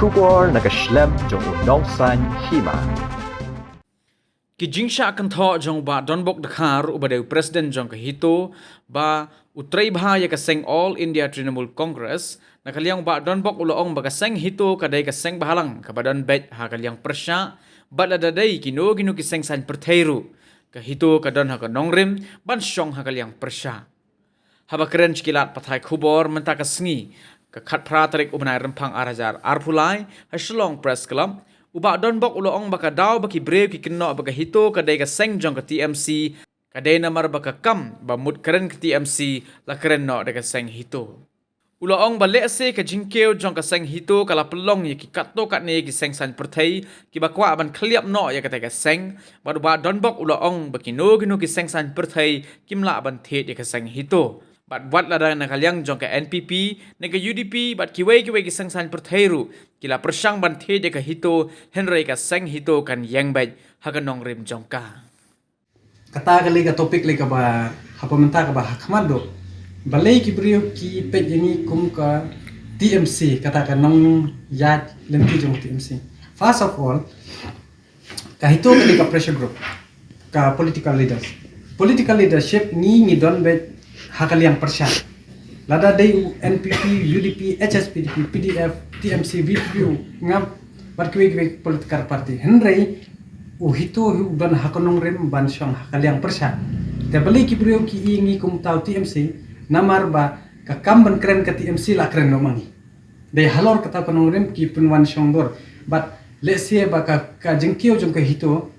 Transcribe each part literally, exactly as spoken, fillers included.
Khubor na ka shlem jong u Nongsaiñ Hima. Ki jingshah kynthoh jong u Bah Donbok Dkhar uba dei u President jong ka HITO bad u treibha ïa ka seng All India Trinamool Congress, na ka liang u Bah Donbok u la ong ba ka seng HITO ka dei ka seng bahalang kaba don beit ha ka liang pyrshah, bad lada dei kino kino ki seng saiñ pyrthei ruh, ka HITO ka don ha ka nongrim ban shong ha ka liang pyrshah. Haba kren sha ki lad pathai khubor mynta ka sngi, ka khatphra tarik u bnai Rymphang ar hajar arphew lai, ha Shillong Press Club, u Bah Donbok u la ong ba ka daw ba ki briew ki kynnoh ba ka HITO ka dei ka seng jong ka TMC, ka dei namar ba ka kam ba mut kren ka TMC la kren noh da ka seng HITO. U la ong ba lehse ka jingkiew jong ka seng HITO ka la pynlong ïa ki katto katne ki seng saiñ pyrthei kiba kwah ban khylliap noh ïa kata ka seng, bad u Bah Donbok u la ong ba kino kino ki seng saiñ pyrthei kim lah ban thied ïa ka seng HITO. Bad wat lada na ka liang jong ka NPP, ne ka UDP, bad kiwei kiwei ki seng saiñ pyrthei ruh ki la pyrshang ban thied ïa ka HITO, hynrei ka seng HITO kan ïeng beit ha ka nongrim jong ka. Kata ka lei ka topic lei kaba haba mynta kaba ha khmat duh. Balei ki briew ki peit ïa ngi kum ka TMC, kata ka nongïaid lynti jong TMC. First of all, ka HITO ka dei ka pressure group, ka political leaders. Political leadership ngi ngi don beit ha ka liang pyrshah. Lada dei u NPP, UDP, HSPDP, PDF, TMC, VPP, u ngam, bad kiwei kiwei political party. Hynrei u HITO hi u don ha ka nongrim ban shong ha ka liang pyrshah. Te balei ki briew ki ïa ngi kum tau TMC, namar ba ka kam ban kren ka TMC la kren noh ma ngi. Dei halor kata ka nongrim ki pynwan shong dur. Bad lehse ba ka, ka jingkiew jong ka HITO,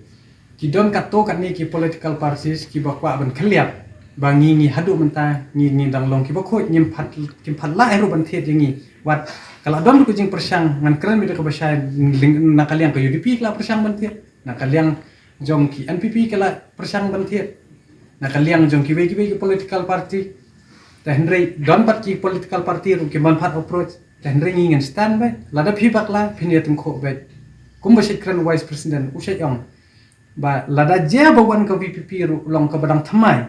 ki don katto katne ki political parties kiba kwah ban khylliap ba ngi ngi haduh mynta ngi ngi dang long kiba khuid, ngim pat, kim pat lah ruh ban thied ïa ngi. Wat ka la don ruh ka jingpyrshang, ngan kren beit da kaba shai, na ka liang ka UDP ka la pyrshang ban thied, na ka liang jong ki NPP ka la pyrshang ban thied, na ka liang jong kiwei kiwei ki political party. Te hynrei don pat ki political party ruh kim pat approach. Te hynrei ngi ngan stand beit, lada phi bakla phin ïa tyngkhuh beit. Kumba shait kren Vice President, u shait ong ba lada jia ba wan ka VPP ruh long kaba dang thymmai,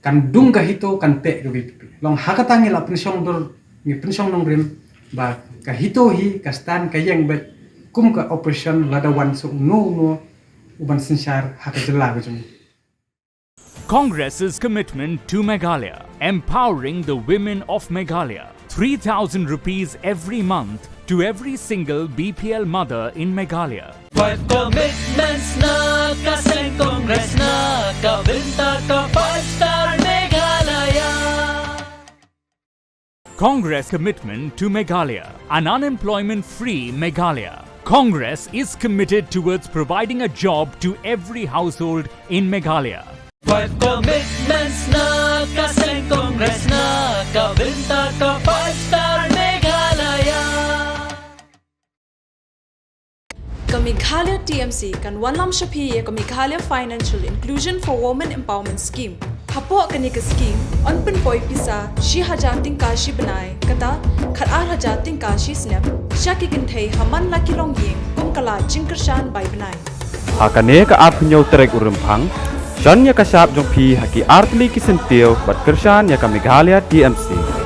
kan dung ka HITO, kan peh ka VPP. Long ha kata ngi la pynshong dur, ngi pynshong nongrim ba ka HITO hi ka stand, ka ïeng beit kum ka opposition lada wan suk uno uno u ban synshar ha ka jylla ka jong ngi. Congress's commitment to Meghalaya, empowering the women of Meghalaya. Three thousand rupees every month to every single BPL mother in Meghalaya. Five commitments na ka seng Congress na ka bynta ka five star Meghalaya. Congress commitment to Meghalaya. An unemployment-free Meghalaya. Congress is committed towards providing a job to every household in Meghalaya. Five commitments na ka seng Congress na ka bynta ka five star Meghalaya. Ka Meghalaya TMC kan wanlam sha phi ïa ka Meghalaya Financial Inclusion for Women Empowerment Scheme. Hapoh kane ka scheme, yn pynpoi pisa shi hajar tyngka shi bnai, kata khat ar hajar tyngka shi snem, sha ki kynthei ha man la ki longïing, kum ka lad jingkyrshan bai bnai. Ha kane ka arphew hynñiew tarik u Rymphang, shon ïa ka shap jong phi ha ki artylli ki syntiew bad kyrshan ïa ka Meghalaya TMC.